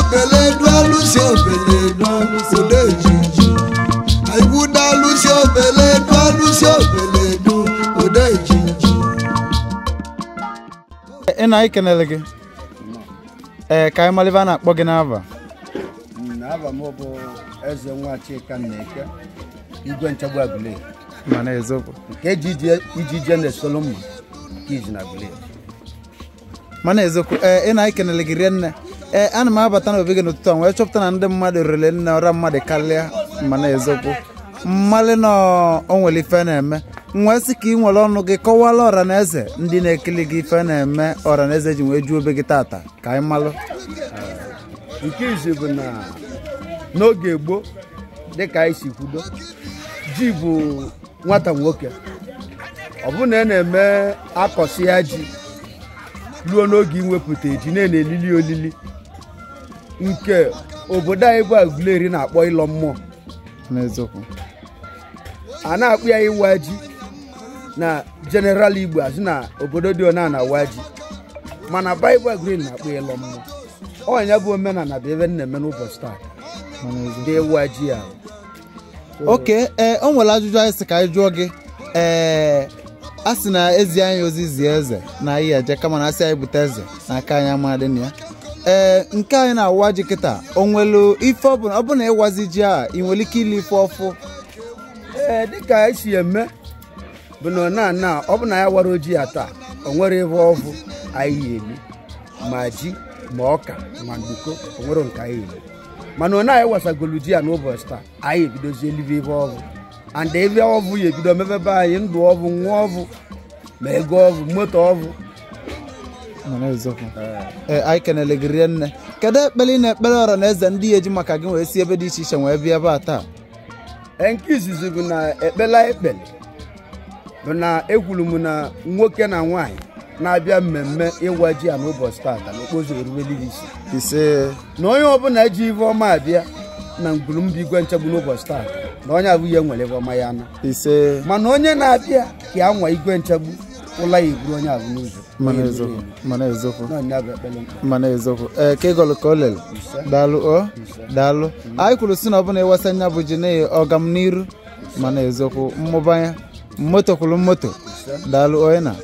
Obeledu alụsị obeledu odejiji. Iwuda alụsị obeledu alụsị obeledu odejiji. Ị na-ekenele gị? Ee, ka anyị malibe a na-akpọ gị n'aba. N'aba m bụ Eze nwa Chika Nneke, Igwe Nchegbu Aguleri. Mana eziokwu. Nke iji je na-esolu mma nke izi na Aguleri. Mana eziokwu, ee, ị na-ekenele gị rie nne. Ee, ana m abata n'obi gị n'ụtụtụ a wee chọpụta na ndị mmadụ rere nne ọra mmadụ karịa. Mana eziokwu, mmalị na o nwere ife na-eme. Nwee sị ka ị nwere ọnụ gị kọwala ọra na eze ndị na-ekili gị ife na-eme ọra na eze ji wee juo obe gị tata ka anyị malụ. Nke izi bụ na n'oge gboo, dịka anyị si kwudo, ji bụ nwata nwoke. Ọ bụ na a na-eme akọsị ya ji ruo n'oge iwepụta ji na-elili olili nke obodo anyị bụ Aguleri na-akpọ ịlọ mmụọ. N'eziokwu. A na-akpụ ya ịwa ji na General Igbo azụ na obodo dị ona na-awa ji, mana Baịbụl Aguleri na-akpụ ịlọ mmụọ. Ọ ya bụ omenala bụ ebe m na-eme n'ụbọchị taa dị ịwa ji ahụ. Oke, ee, o nwere ajụjụ anyị sị ka anyị jụọ gị. Ee, a sị na ezi anyị ozi zie eze na anyị eje, kama na asị anyị bute eze n'aka anyị amadị na ya. Ee, nke anyị na-awa ji kịta, o nwere ife ọ bụ na ịwazi ji a, ị nwere ike ili ife ọfụ? Ee, dịka anyị si eme bụ na na ọ bụ na ya wara oji ya taa, o nwere ife ọfụ anyị eli, ma ji ma ọka ma nduko, o nwere nke anyị eli. Mana ọ na-anyị wasagolu ji ya n'ụbọchị taa, anyị ebidozi elibe ife ọfụ. And ebe ọfụ ya ebido mebebe anyị ndụ ọfụ, nwa ọfụ, ma ego ọfụ, moto ọfụ. Ee, anyị kenele gị rie nne. Kedu ekpere ị na-ekpere ọra na eze ndị eji maka gị wee si ebe dị iche iche wee bịa ebe a taa? Nke izizi bụ na ekpela ekpele bụ na ekwuru m na nwoke na nwaanyị na-abịa mmemme ịwa ji ya n'ụbọchị taata na okpozo eruwela isi. Ise. Na onye ọbụla ji ife ọma abịa na ngwuru mba Igwe Nchegbu n'ụbọchị taata na onye abụ ihe nwere ife ọma ya na. Ise. Mana onye na-abịa ka ya nwa Igwe Nchegbu ụla ya eburu onye abụ n'ụzọ. Mana eziokwu. Mana eziokwu. Mana eziokwu. Ee, ka ịgọlụ ka o lele. Daalụ o. Daalụ. Anyị kwuru sị na ọ bụ na ịwasa nya bụ ji na ọgam n'iru. Mana eziokwu, mmụbanya moto kwuru moto. Daalụ onye na.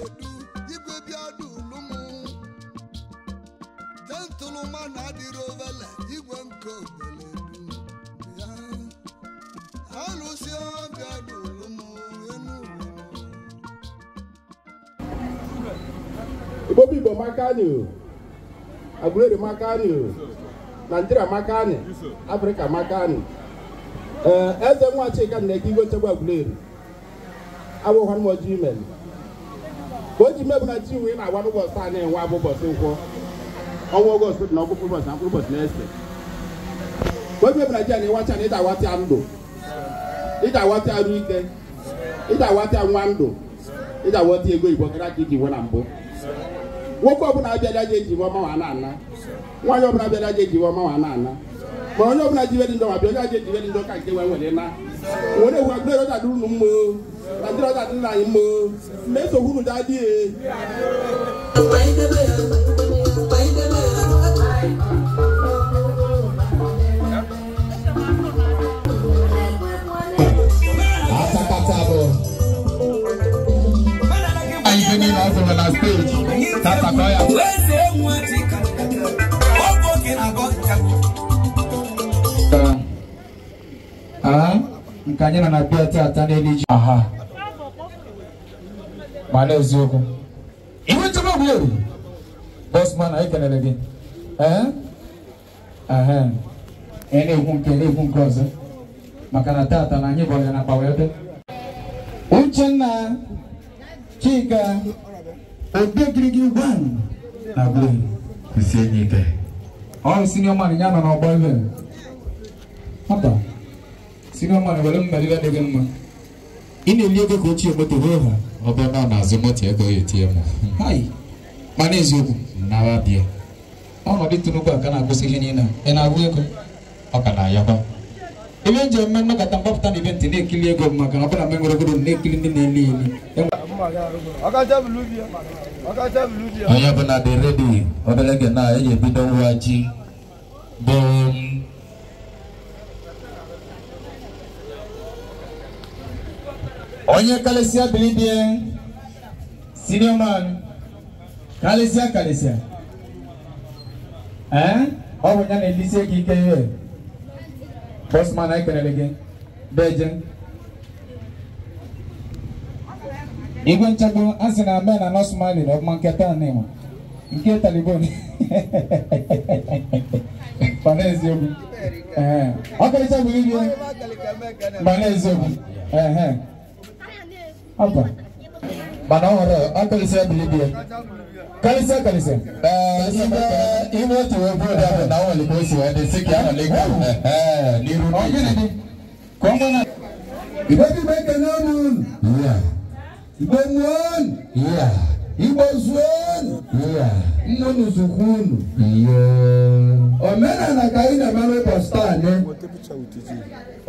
Igbo makani, Aguleri makani, Nigeria makani, Africa makani. Eze nwa Chika Nneke Igwe Nchegbu Aguleri abụghị m oji ime ka o ji mebu na chi wee na-agwa n'ụbọchị taa na-enwe abụ ụbọchị nkwọ ọnwa Ọgọst na ọgụgụ ụbọchị na mkpụrụ ụbọchị na-ese. Ka o ji mebu na ji a na-ewacha na ịda awatị ndụ, ịda awatị arụ ike, ịda awatị nwa ndụ, ịda awatị ego Igbo kara ka iji nwe na mbụ. Nwoke ọbụla abịara aja eji ọma wa na-ana, nwaanyị ọbụla abịara aja eji ọma wa na-ana, ma onye ọbụla ji iwe dị ndụ ma bịa onye aja eji iwe dị ndụ ka nke wee nwere na nwere ewu Aguleri ọja dịrị unu mma, Naijiria ọja dịrị anyị mma, ma esogbu unu dị e. Atakata bụ anyị niile ọ zụrụ na steji tatakọ ya. Nke anyị nọ na bịa tata n'elu ji. Aha. Mana eziokwu. Igwe Nchegbu Aguleri. Bọsman, anyị kenere gị. Ee? Ehe. Ị na-ekwu nke na-ekwu nke ọzọ. Maka na tata na anyị bụ ya na akpa wee bịa. Uchenna Chika Obegirigi gwan na Aguleri. Kwụsie enyi ike. Ọ senior man ya nọ n'ọgbọ ebe. Hapa. Senior man were mmerịba dị gị mma. Ị na-eli ego ka ochie moto hoo ha. Ọ bịa na n'azụ moto ego ya etinye m. Hai. Mana eziokwu. Nara bịa. Ọnọdụ Tinubu a ka na-akwụsị ihe niile a. Ị na-agụ ego? Ọ ka na-ayakwa. Ebe njem mme nnọkọta mgbapụta na eventi na-ekili ego m maka na ọ bụla m nwere ego na-ekili ndị na-eli eli. Onye ọbụla dị redi obere oge na eji ebido nwa ji. Bụ onye kalịsịa bilibie senior man kalịsịa kalịsịa ee ọ bụ ya na-elisi gị ike ihe bọsman anyị kelere gị deje igwe nchegbu a sị na men are not smiling ọbụma nke taa n'ịma nke talibon mana eziokwu ee ọ karịcha bụ ibie mana eziokwu ee aba mana ọ hụrụ ọ karịsịa bụ ibie karịsịa karịsịa ee ime otu wee bụrụ ya bụ na ọ nwere ka o si wee dị sị ka ya nọ n'ego ee n'iru ọ gịnị dị ka ọ nwere Igbo bụ ekene unu. Igbo mụọ unu. Igbo zuo unu. Nnụnụ zukwa unu. Omenala ka anyị na-eme n'ụbọchị taa anyị.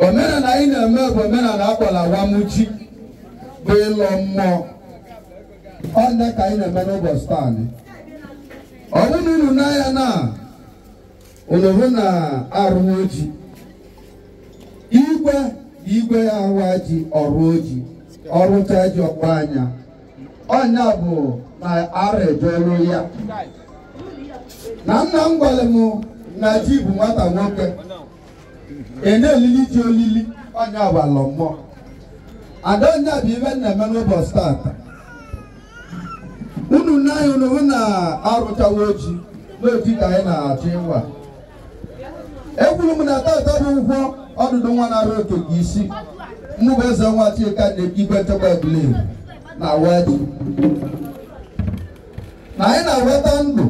Omenala anyị na-eme bụ omenala akpọrọ awamuchi bụ ịlọ mmụọ. Ọ ka anyị na-eme n'ụbọchị taa anyị. Ọ bụrụ na unu n'anya na unu hụ na arụghị oji. Igwe igwe awa ji ọrụ oji ọrụcha ji ọkpa anya. Ọnya bụ na arịjọlụ ya. Na nna m gwara m na ji bụ nwata nwoke. Ị na-elili ji olili ọnya bụ alọ mmụọ. Ada ọnya bụ ibe na-eme n'ụbọchị tata. Unu n'anya unu hụ na arụchawa oji n'oji ka anyị na-achọ ịwa. Ekwuru m na tata bụ nkwọ ọdụdụ nwa na-arụ oke ka isi. Mụ bụ eze nwa Chika na-ekpe igwe nchekwa Aguleri na awa ji. Na anyị na-aweta ndụ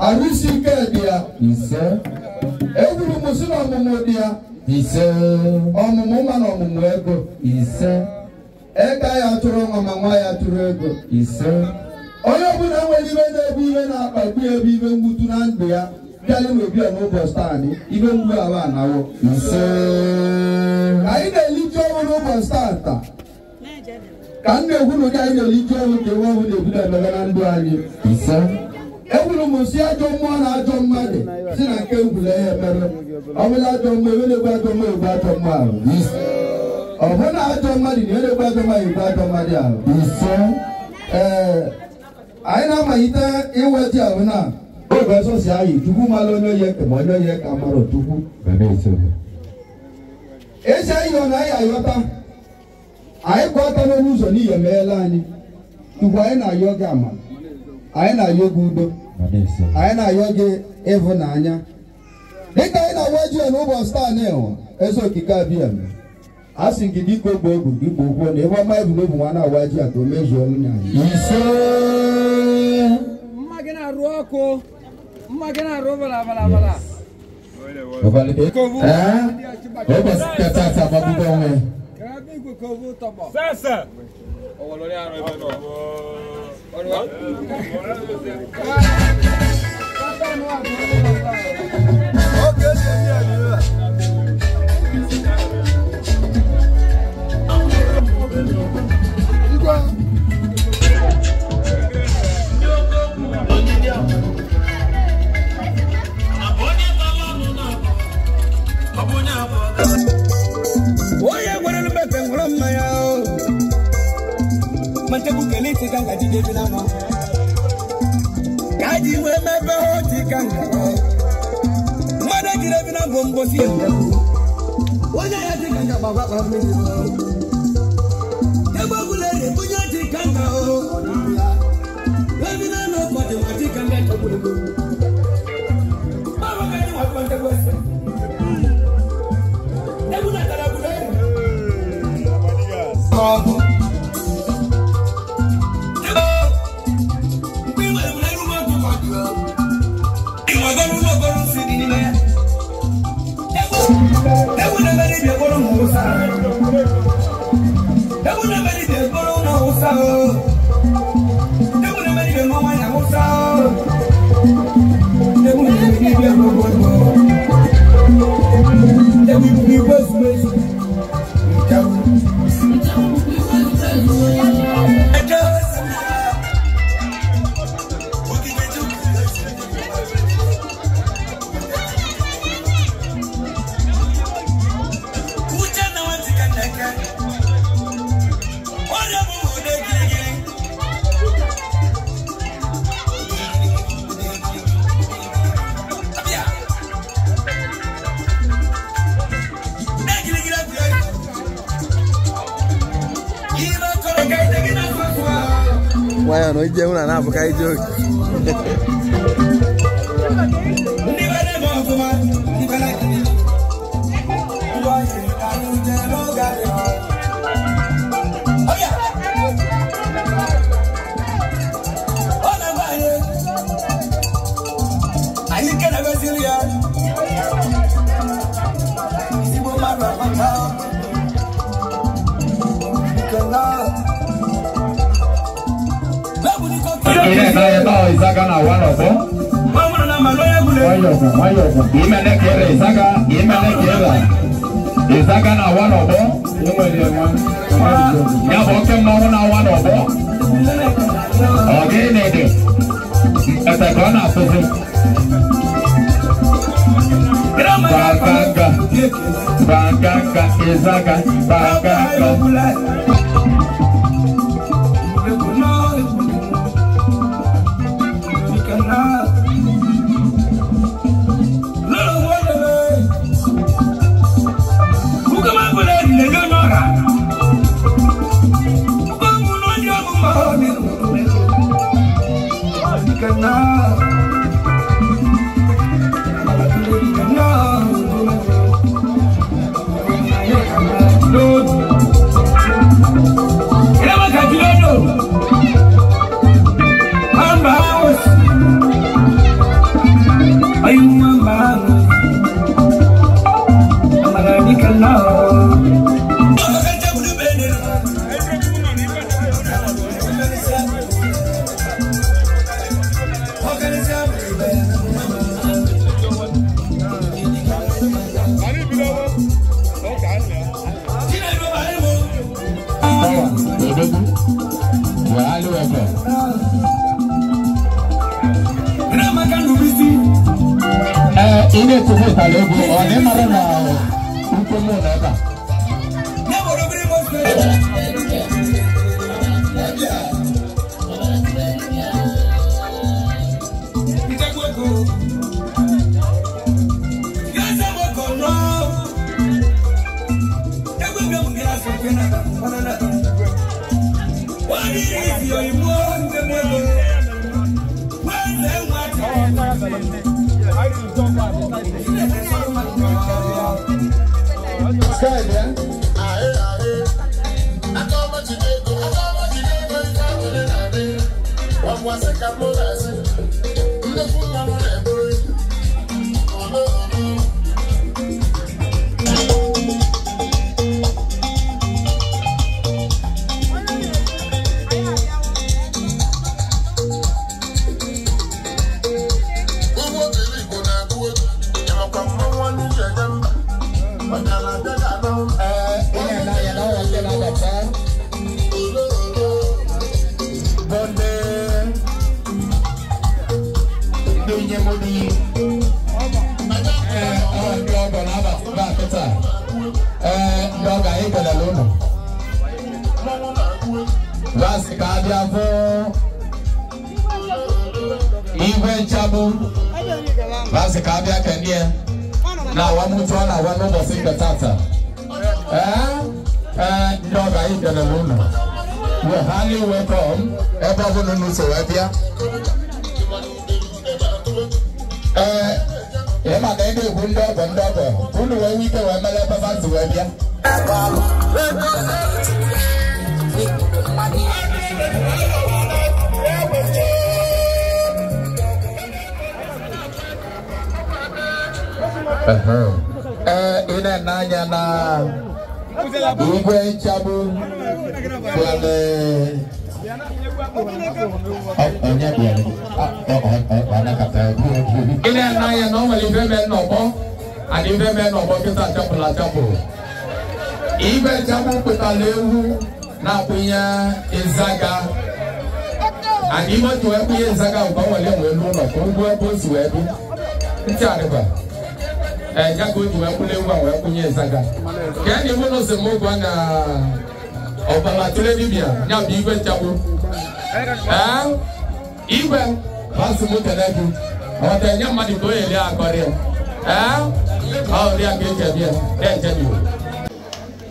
arụ isi ike dị ya. Ise. Ekwuru m sị na ọmụmụ dị ya. Ise. Ọmụmụ ma na ọmụmụ ego. Ise. Eka ya tụrụ nwa ma nwa ya tụrụ ego. Ise. Onye ọbụla nwere ibe na-ebu ibe na-akpagbu ya ebe ibe mwutu na ndụ ya bịalị n'obi ya n'ụbọchị taa anyị ibe mgbu ahụ anawo. Ise. Ka anyị na-eli ji ọnwụ n'ụbọchị taa ka m na-ekwu na ụdị anyị na-eli ji ọnwụ ka ewu ọnwụ na-ebu na-emebe na ndụ anyị. Ise. Ekwuru m si ajọ mmụọ na ajọ mmadụ si na nke ngwule ya emere. Ọ bụla ajọ mmụọ ewe na-egbu ajọ mmụọ egbu ajọ mmụọ ahụ. Ise. Ọ bụ na ajọ mmadụ na egbu ajọ mmadụ egbu ajọ mmadụ ahụ. Ise. Ee, anyị na-amalite inwe ji ahụ na oge ọsọ si anyị Chukwu mara onye oye ma onye oye ka mara Chukwu. Ezi anyị yọ na anyị ayọta anyị kwụ aka n'ọnụ ụzọ n'ihi emeghela anyị. Chukwu anyị na-ayọ gị amara, anyị na-ayọ gị udo, anyị na-ayọ gị ịhụnanya. Dịka anyị na-awa ji ya n'ụbọchị taa na-enwe eze okike abịa eme. A sị gị dịka ogbe ogwu gị gbo kwuo na ebe ọma ebu n'obu nwa na-awa ji ya ka o mezuo nwunye anyị. Ise. Mma gị na-arụ ọkụ, mma gị na-arụ bala bala bala. Ee, ụbọchị kacha ata agbagbugo onwe. Sasa. Onye nwere mmepe nwere mmanya o. Ma nchegbu kelee ntị ka ngaji ga-ebi na mma. Ka ji nwee mmepe ntị ka nga. Mmadụ ejiri ebi na mbụ mbosi ewu. Onye ya dị ka nga gbagwa kpa mmiri o. Ebe ọbụla eri ebunye ntị ka nga o. Ebi na n'ụbọchị ma ntị ka nga chegburu egbu. Mama ka ndị wakpo nchegbu ese. Egwu natara egwuregwu. na ije ụlọ na-abụka ije oge. Izaga na one ọgbọ ya bụ oke mmanwụ na one ọgbọ ọ gịnị dị ete ka ọ na-atụzi baganga baganga Izaga baganga.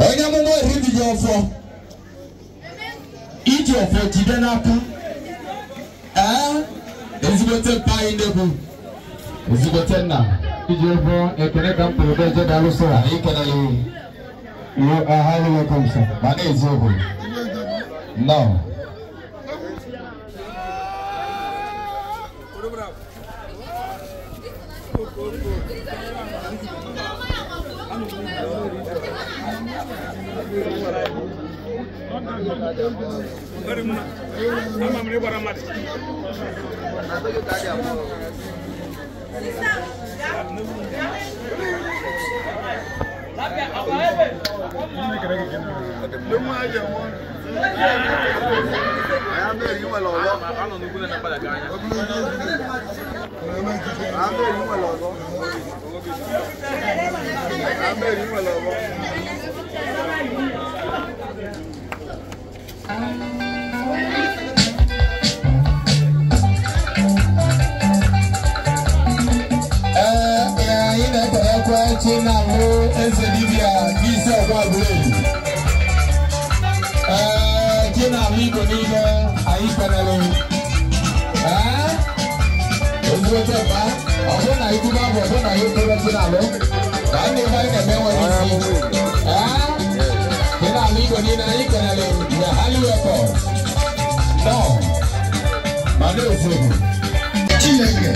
Onye amụma oriri ọfọ iji ọfọ jide n'aka Ezigbote mpa anyị nnekwu. Ezigbote nna. Iji ụgwọ ekele ka m pụrụ ebe eje daalụ sọ. Anyị kelele. You are highly welcome, sir. Ma na-eziokwu. Nnọọ. Anyị na-ekelekwa Chinalụ eze dibịa n'isi ọgwa Aguleri. Ee, Chinalụ Igbo niile anyị kelere. Ee, ezigbote mpa, ọ bụrụ na ikwube abụ, ọ bụrụ na ya ekele Chinalụ, ka anyị na-ebe anyị na-eme nwere isi. Ee, Chinalụ Igbo niile anyị kelere ya highly welcome. Nọ, ma na-eziokwu. Chineke.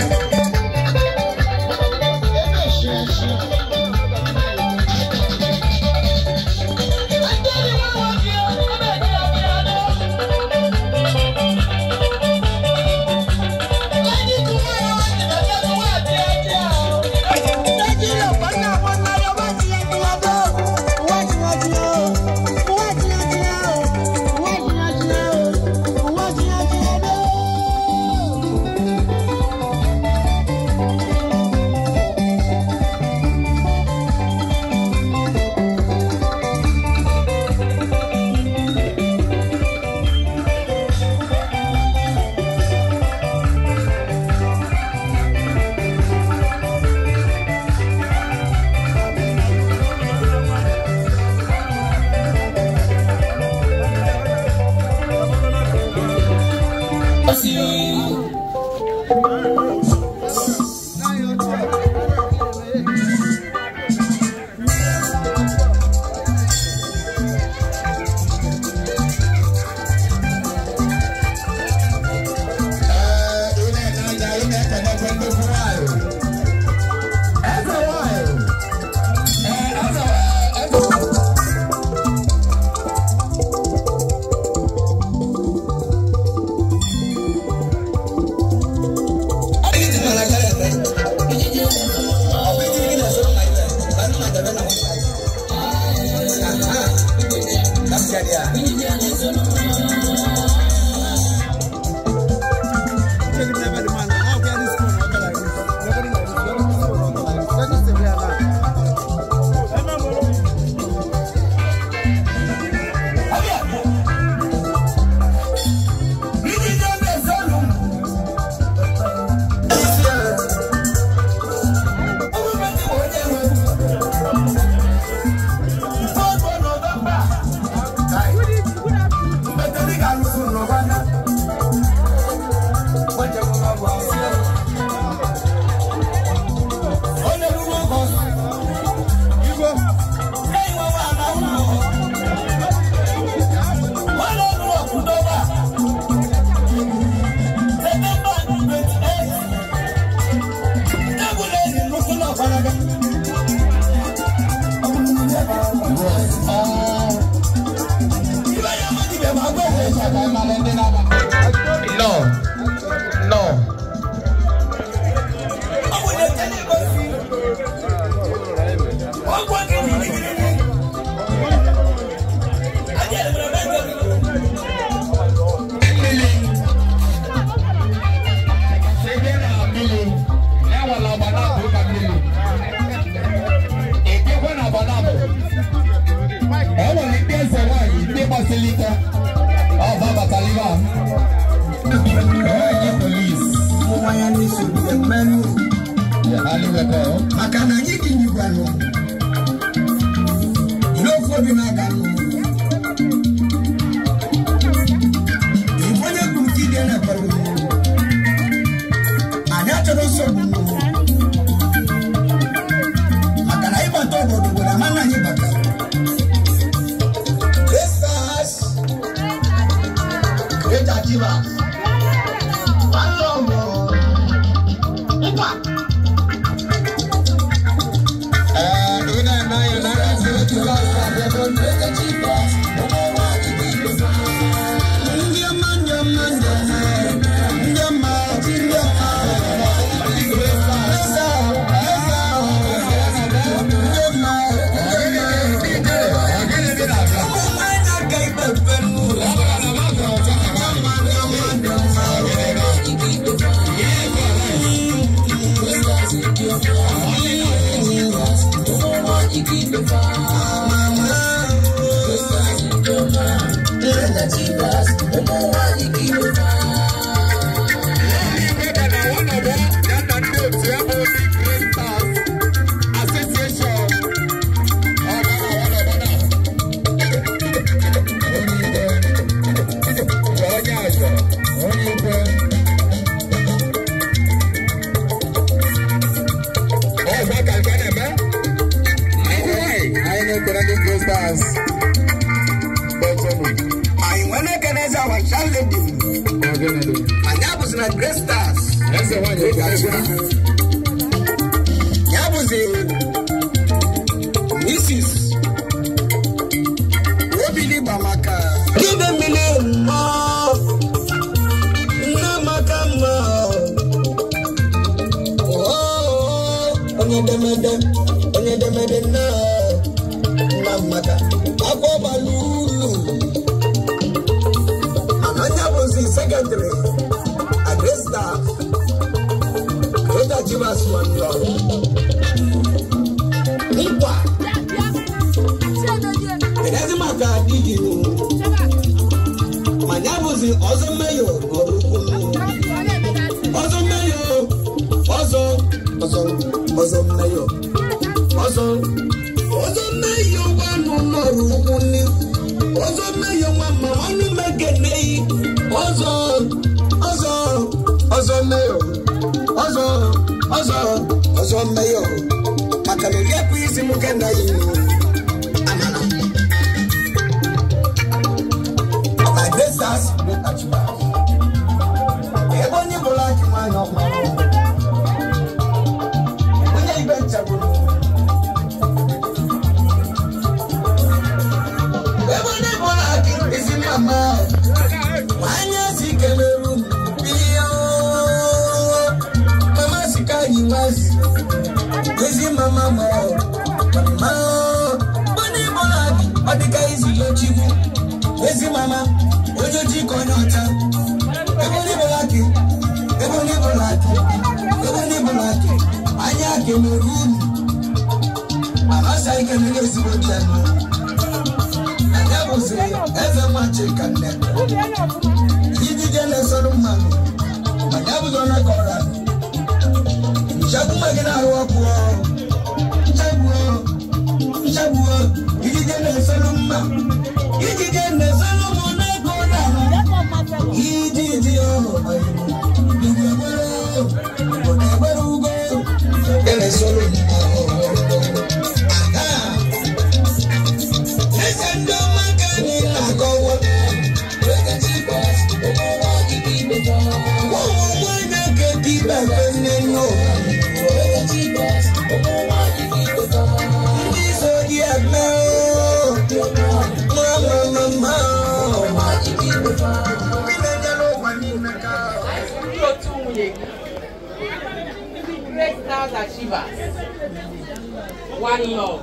One love.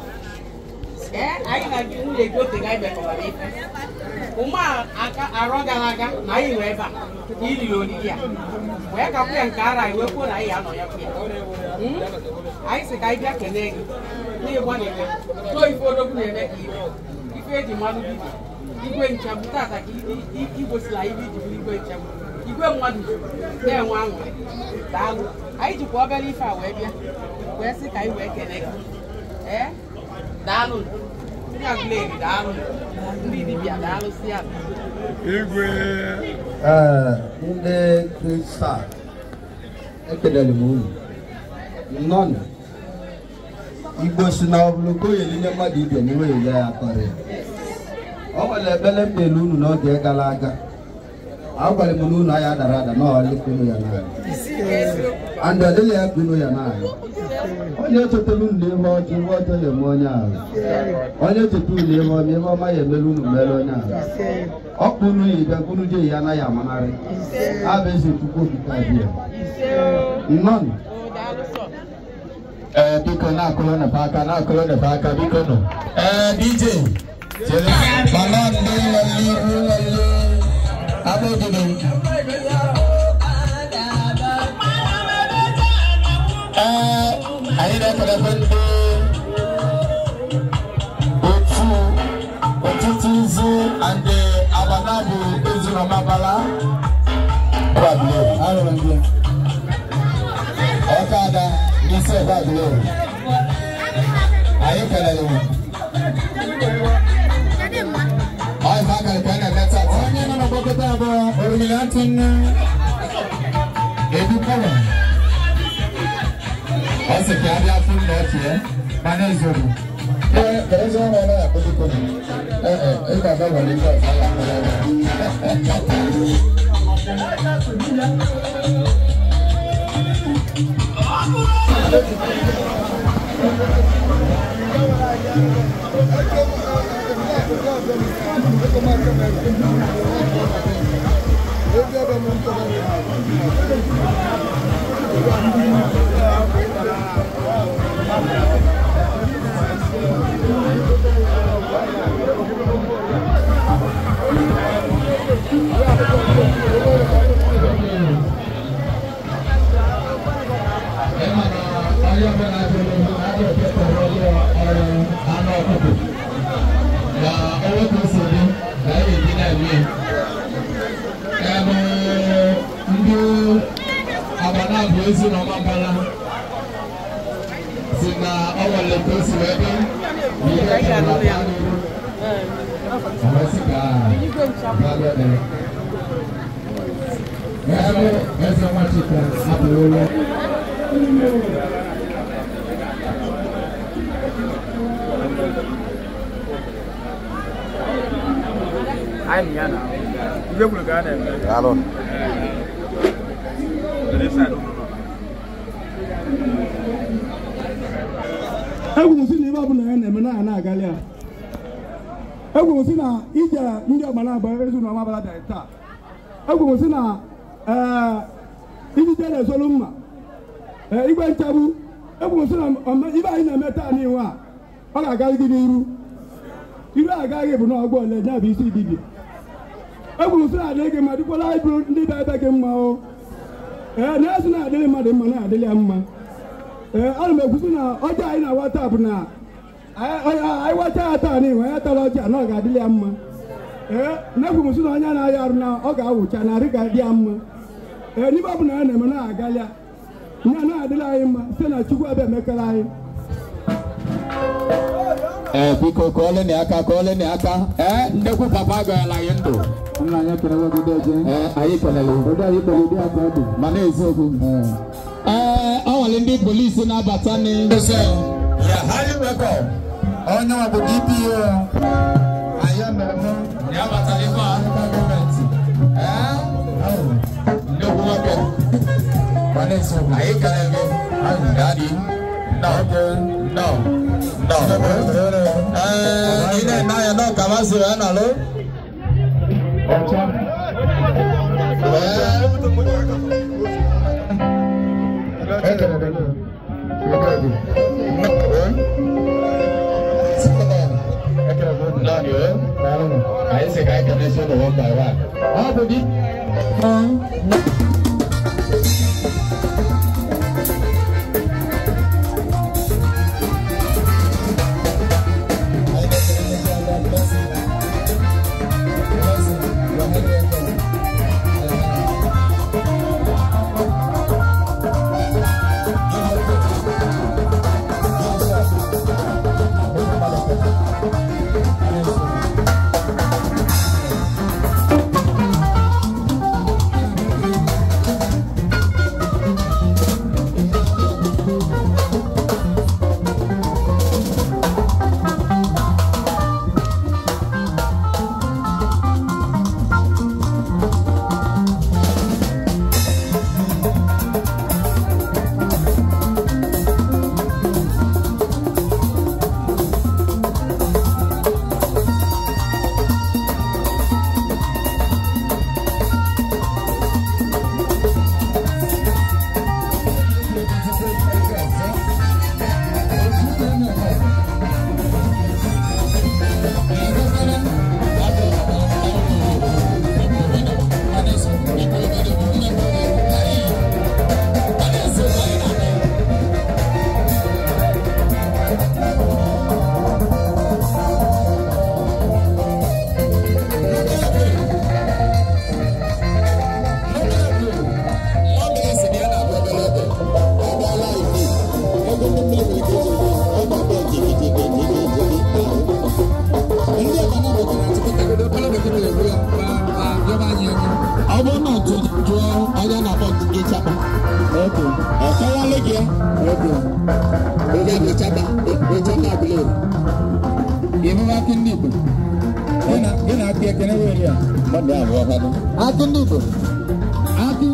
I go to guy back over it. Uma arogalaga na anyị ebe a iriri oriri a wee ka kwụ nke ara iwe kwuo na anyị anọ ya kwụ ya. Anyị sị ka anyị bịa kelee gị n'ịgba na eme too ife odogwu na-eme ka iwe ife eji mmanụ dibịa igwe nchegbu tata ka igosila ibe iji bụrụ igwe nchegbu igwe mmadụ na-enwe aṅụrị. Daalụ, anyị jikwa obere ife a wee bịa wee sị ka anyị wee kelee gị. Ee, daalụ ndị Aguleri, daalụ ndị dibịa, daalụ si ya igwe. Ndị Kristal ekelere m unu nnọọ. Igbo si na ọ bụrụ ka o yelinye mmadụ ibe n'iwe ele ya akọrọ ya. Ọ nwere ekpere m kpere unu n'oge gara aga. Agwara m na unu anyị adara ada na ọlịkunu ya n'anya and ọdịla ya kunu ya n'anya. Onye chetara unu ihe ọjọọ, ihe ọjọọ ya eme onye ahụ. Onye cheta unu ihe ọma, ihe ọma ya emere unu mere onye ahụ. Ọkpụ unu ya ịbịa unu je ya anaghị amanarị. Abụ eze Chukwu okike abịa. Nnọọ. Biko na-akụrụ nefe aka, na-akụrụ nefe aka, biko nụ. DJ mana ndị nwere ihu nwere abụghị. Anyị na-ekelekwe ndị otu ọtụtụ izu and Agbanabu Ezinọmabala. Ọkada n'isi ebe Aguleri. Anyị kelere. Ọ ife akara ka a na-eme tata. Onye nọ n'ọgbakọta abụọ orumili atụ nne edu kọrọ. Ọ sị ka abịa fụ nna ọchị ya mana eziokwu. Ee, ezi ọrụ ọ naghị akpọzi kọrọ. Ee, ị ga-aga nwere ife ọzọ ya akpọrọ ebe. Egwu si na ibe ọbụla ya na-eme na na-agali ya. Egwu si na ije ndị Ọgbanabọ Ezinọmabala bịara taa. Egwu si na ijije na-ezolu mma igwe nchegbu. Egwu si na ibe anyị na-eme taa n'ihu a ọ ga-agaghị gị n'iru. Iru agaghị bụ na ọgbọ ole ya bụ isi dibịa. Egwu si na adịghị gị mma dịkwala ịbụ ndị be ebe gị mma o. Ee, na-esi na-adịghị mmadụ mma na-adịghị ya mma. Ee, ana m ekwusi na ọjọọ anyị na-awa taa bụ na anyị wacha ya taa n'ihu anyị tara ọjọọ na ọ ga-adịrị ya mma. Ee, na-ekwu m sị na onye na-aya arụ na ọ ga-awụcha na arị ga-adị ya mma. Ee, n'ibe ọ bụla ya na-eme na-agalị ya ya na-adịrị anyị mma site na Chukwu abịa emekere anyị. Ee, biko kụọlịnị aka kụọlịnị aka. Ee, nnekwu papa agọghịla anyị ndụ. Nna anyị ekerewo gị deje. Ee, anyị kelere. Ụdị anyị kpere ụdị aka ọ dị. Mana eziokwu. Ee, ọ nwere ndị polisi na-abata ni. Ya highly welcome. Onye nwa bụ DPO. Anyị mere mụ. Ya batara ife a gọọmenti. Ee, nnekwu nwoke. Mana eziokwu. Anyị kelere gị. Daddy. No. No. No. Ee, ị na-ene anya na ọka masịrị ya n'alụ. Ibu akị ndị Igbo. Gị na akị ekene were ya. Akị ndị Igbo. Akị.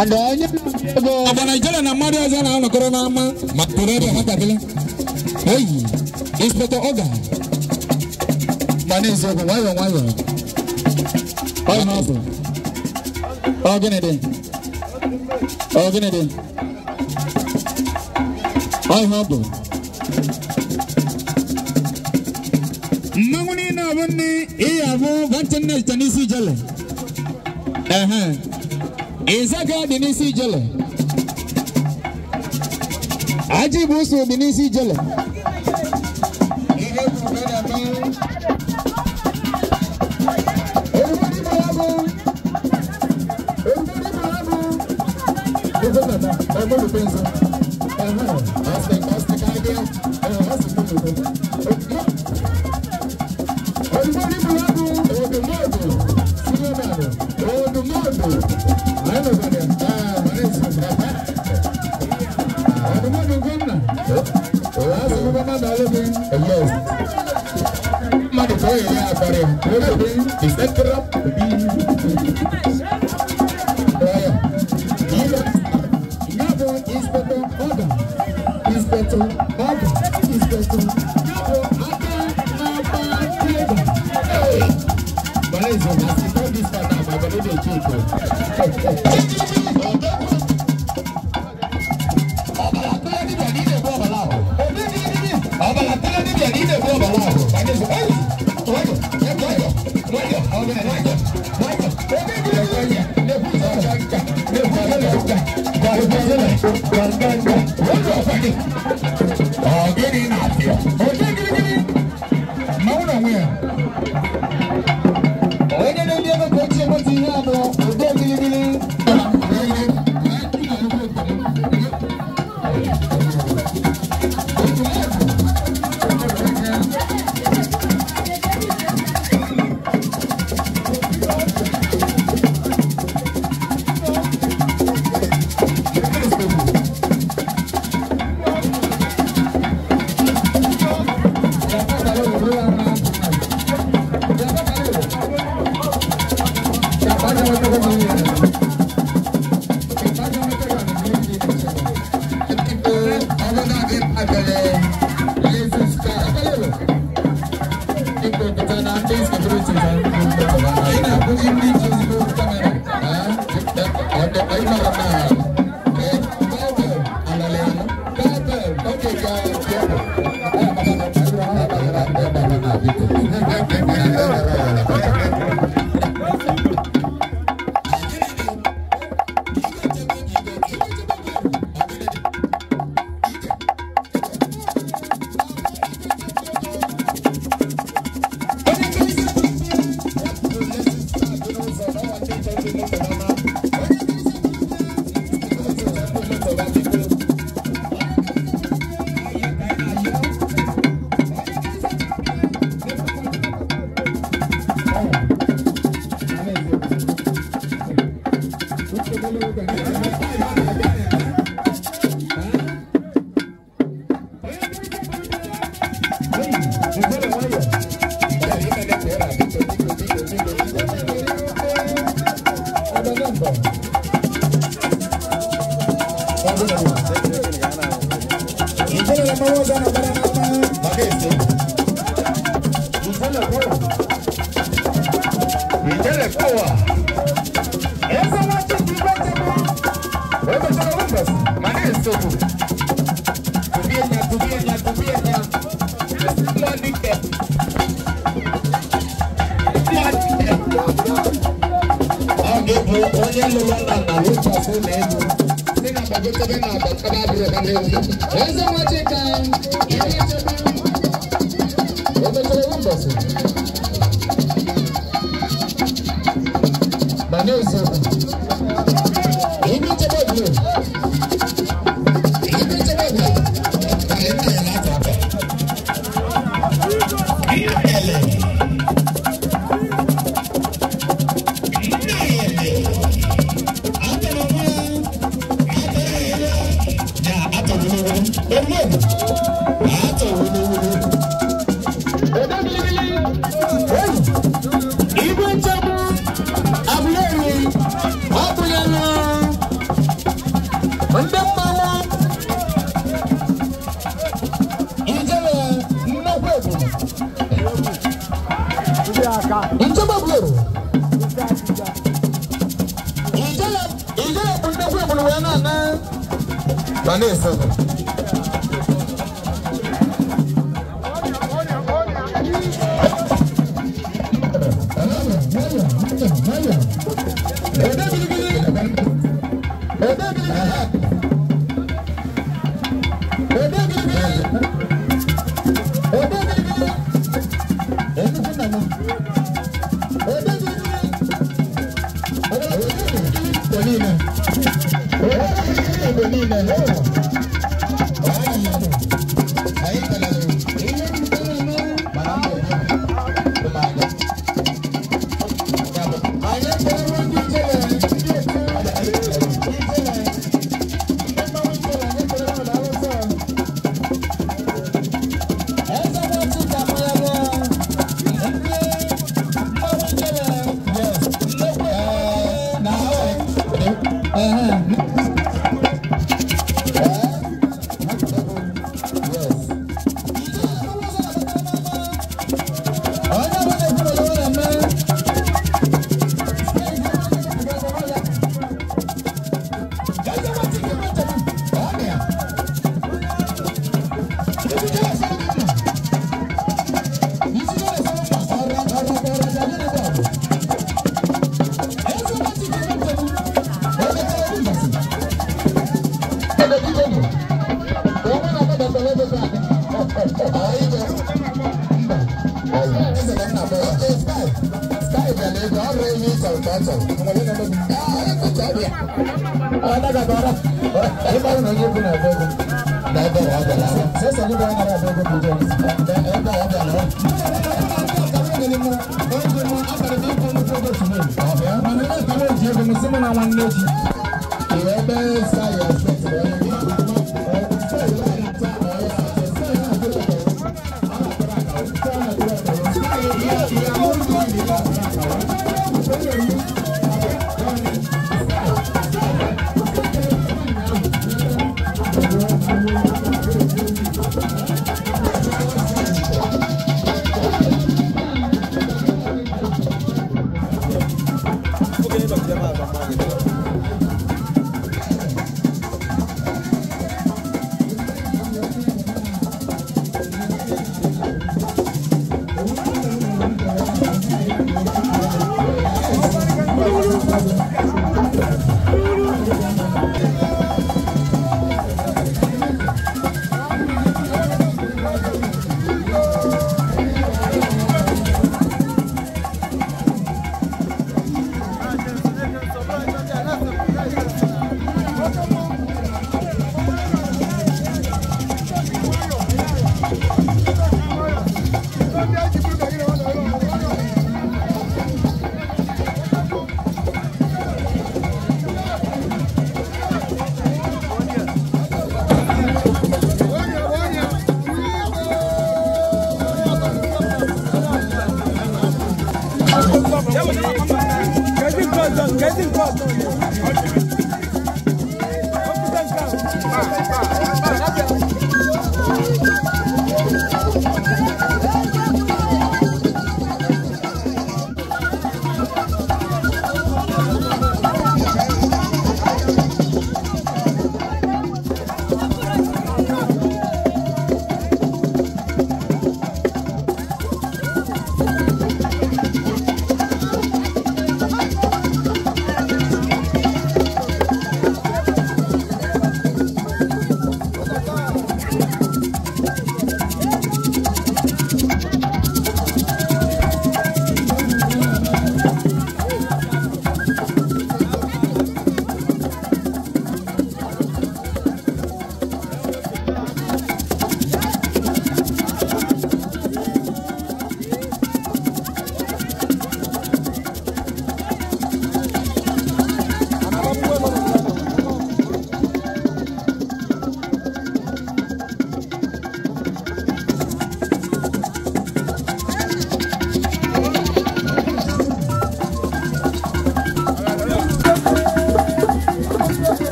And onye ego ọbara ijele na mmadụ ọzọ na-anọkọrọ n'ama ma pụrụ ebe ha kabịla. Oyi, Inspector Oga. Ma n'eziokwu, nwayọọ nwayọọ. Ọ na-afọ. Ọ gịnị dị? Ọ gịnị dị? Ọ ihe ọ bụ. Mmanwụ niile ọ bụ nne ihe abụ gantị nne site n'isi ijele. Ehe. Ịzaga dị n'isi ijele. Aji bụ ụsụ dị n'isi ijele. Ihe bụ na-eme. Amen. Ijele bụ nnekwu ebulu wee na-ana. Ma na-eso.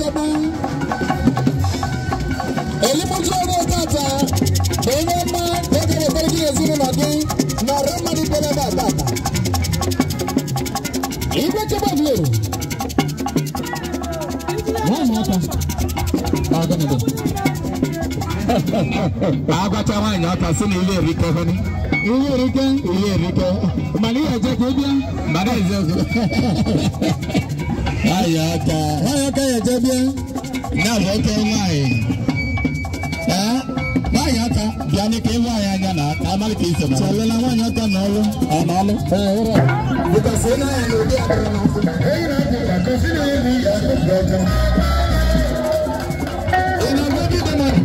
nchebe. Elimuju oge tata bụ ihe ọma ka ọ ga-ewetara gị ezinụlọ gị na ọrụ mmadụ bịara ebe a tata. Igwe nchebe Aguleri. Nwaanyị aka. Ọ gịnị dị? Agwacha nwaanyị ọka sị na ile erike hụnị. Ihe erike? Ile erike. Mana ihe eje ka ị bịa? Mana eziokwu. Nwaanyị ọka. Nwaanyị ọka ya eje bịa? Ya bụ oke nwaanyị. Ee, nwaanyị ọka bịa n'ike ịhụ anyị anya na ka amalị ka iso na. Chalela nwaanyị ọka n'ọlụ. Ọ n'ọlụ? Ee, ụra. Because ị na-anya n'ụdị adịrị n'afọ. Ị na-agwa gị dị mmadụ?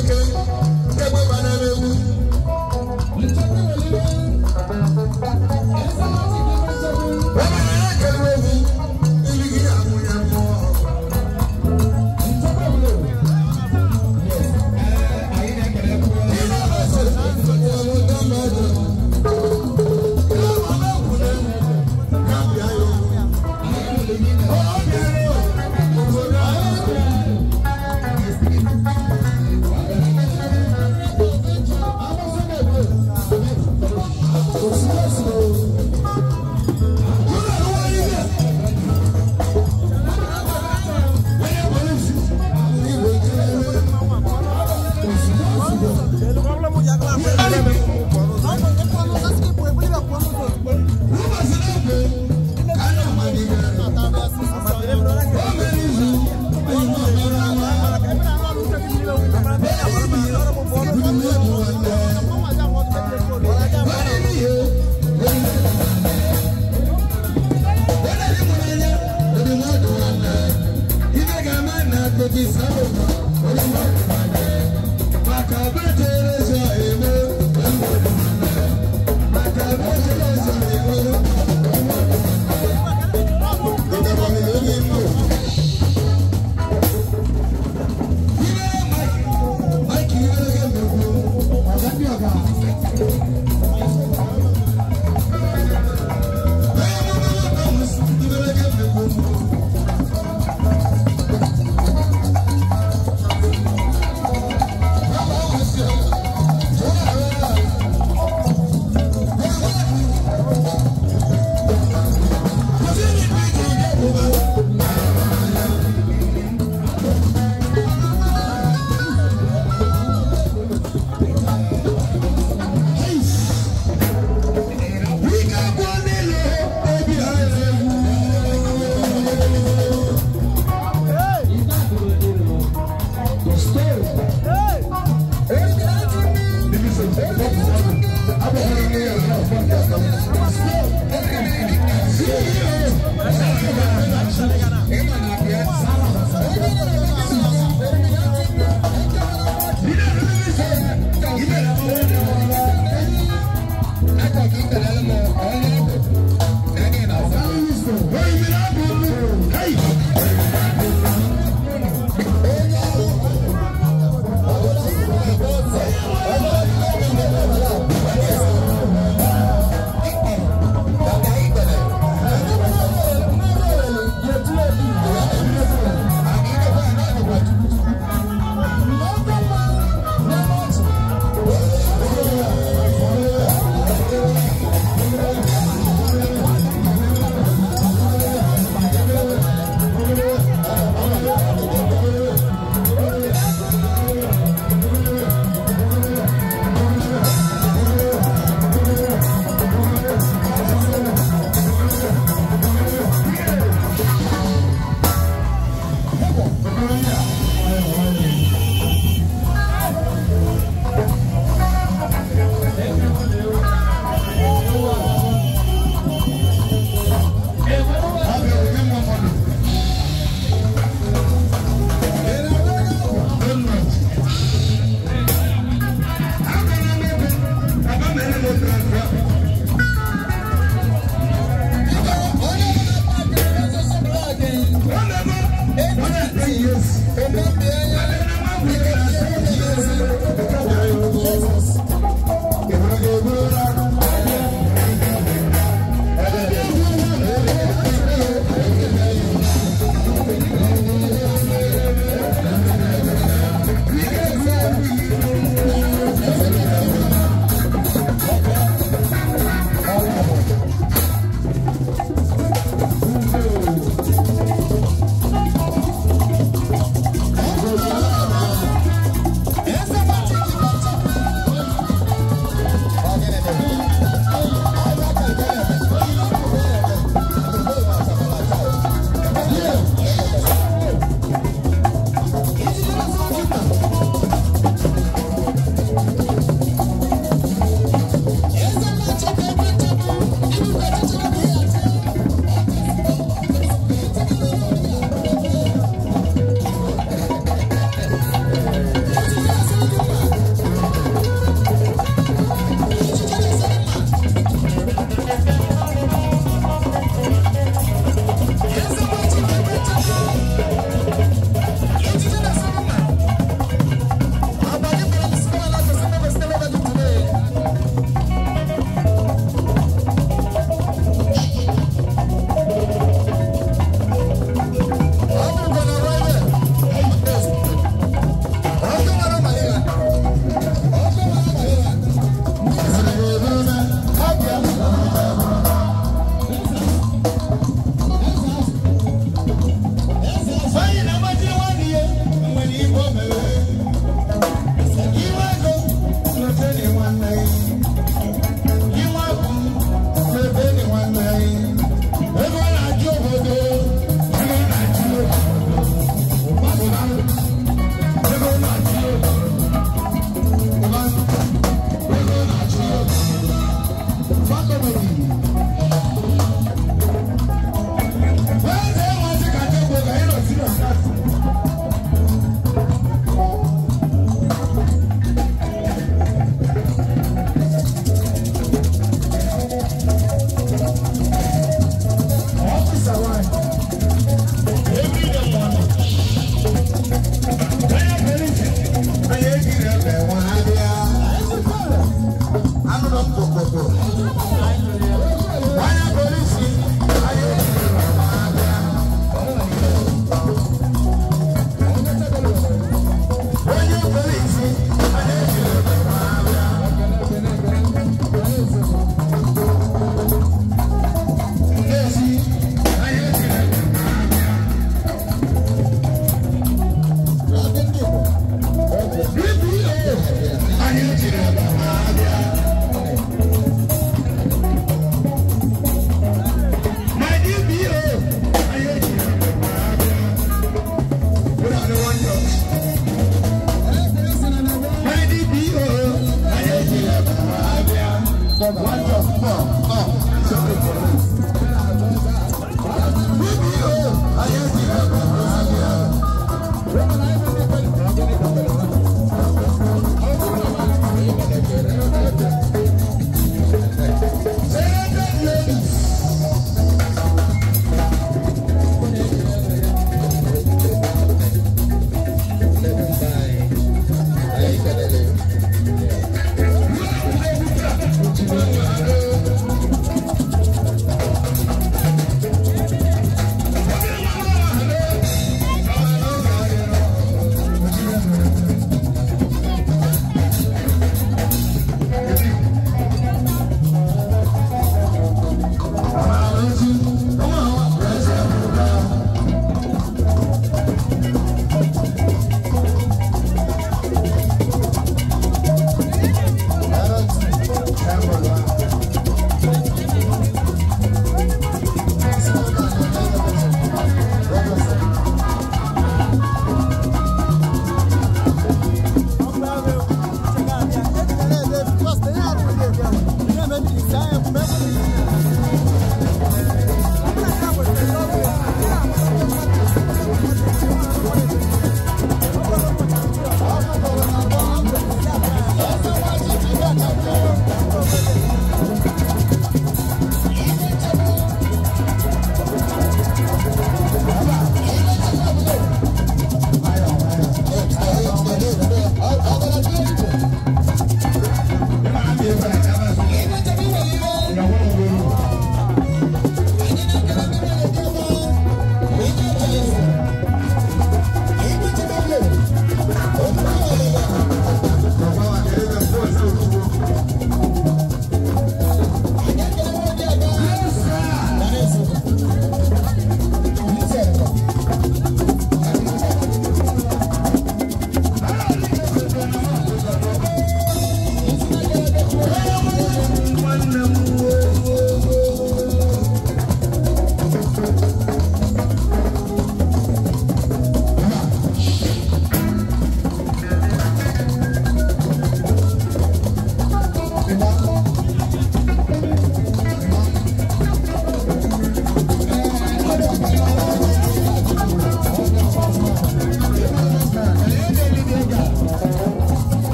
Okay.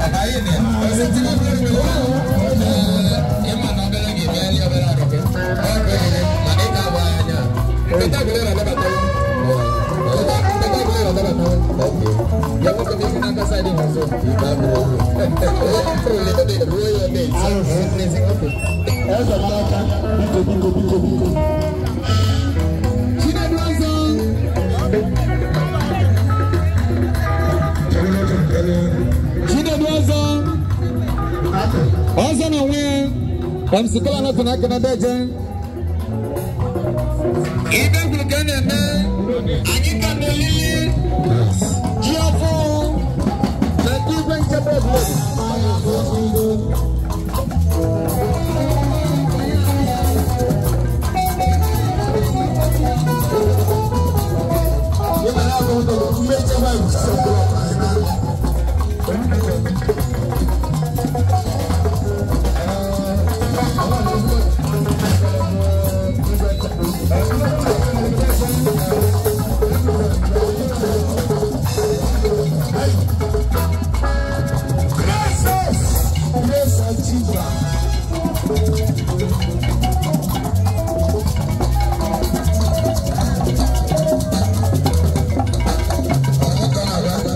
Thank you.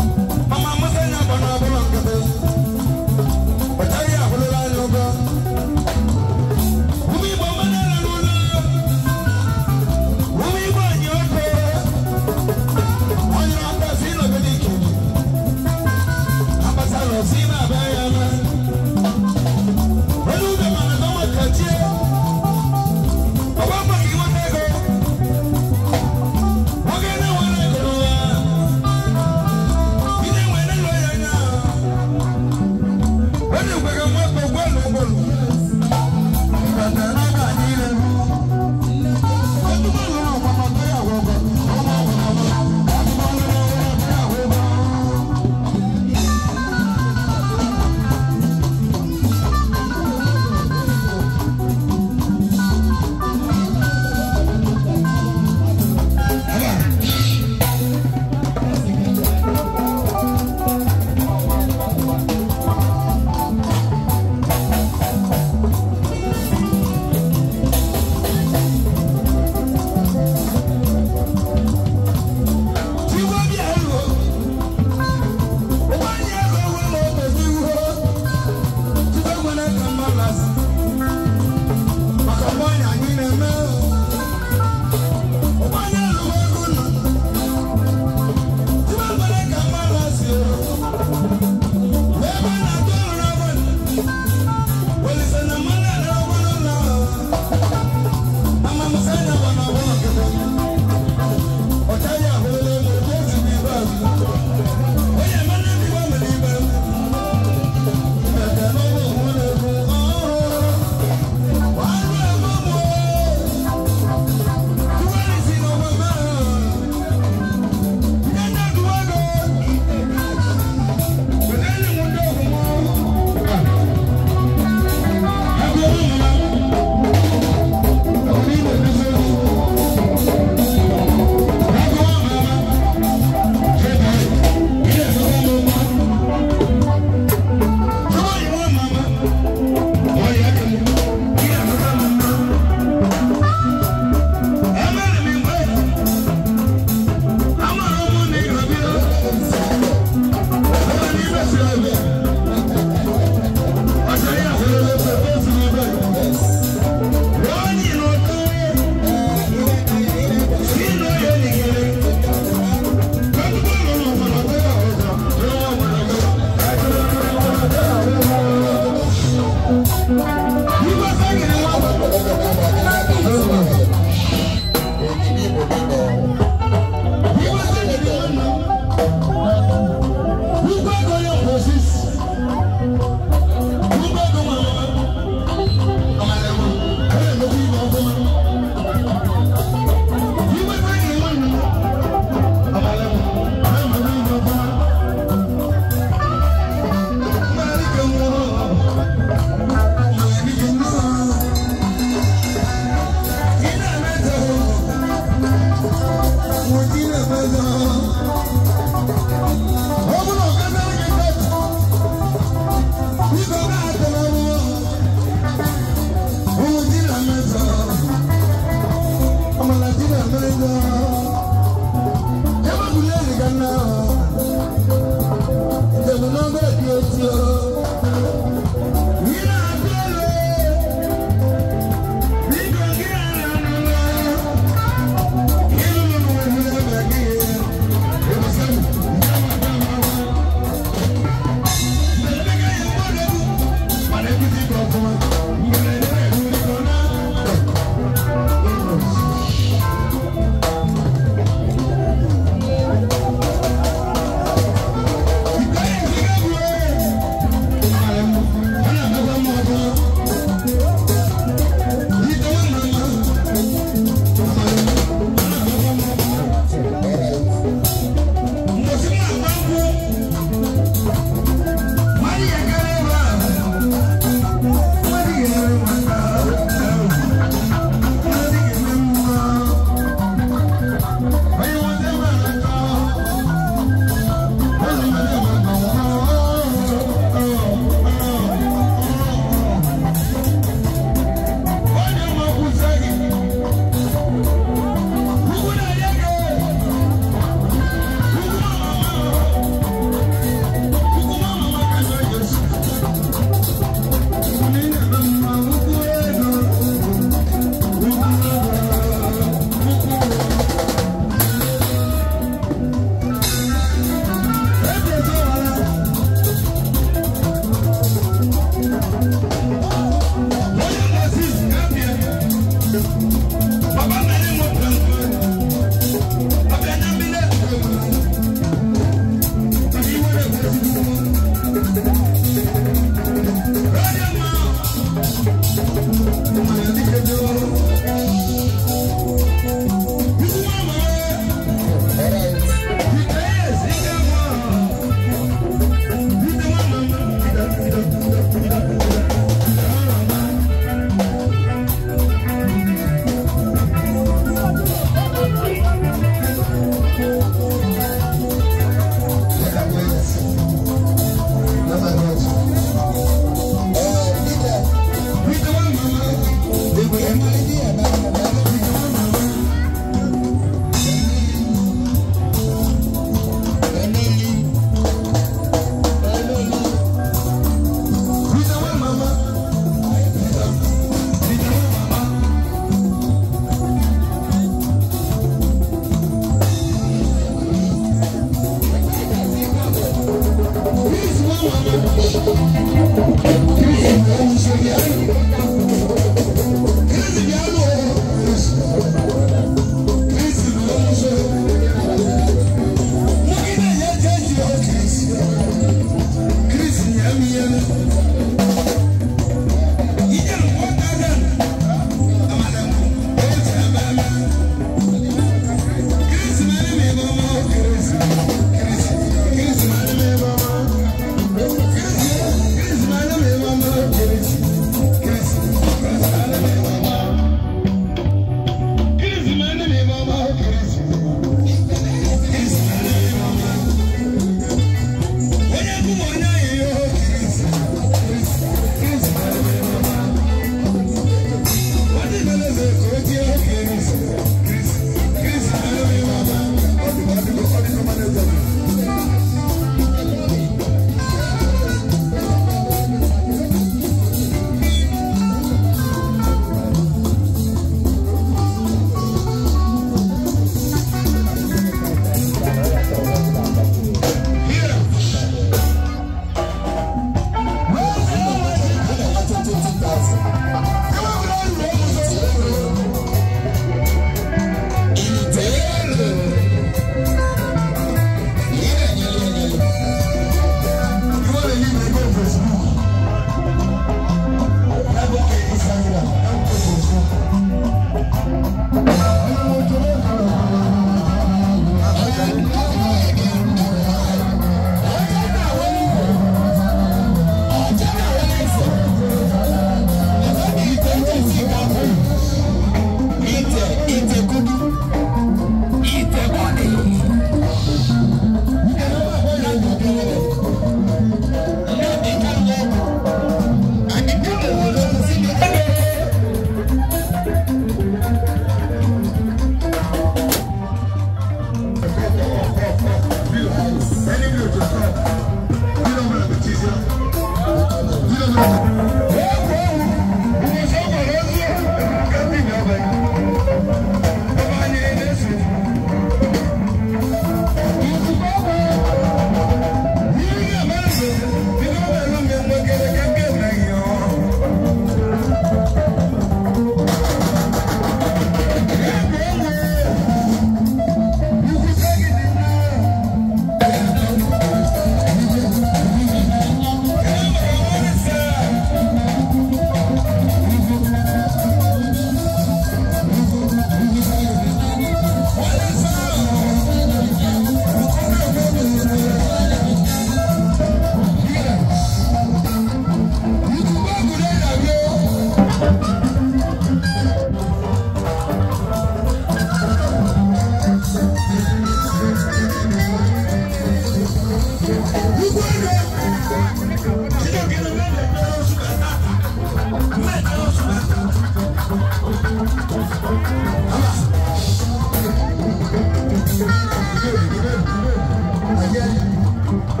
Thank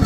you.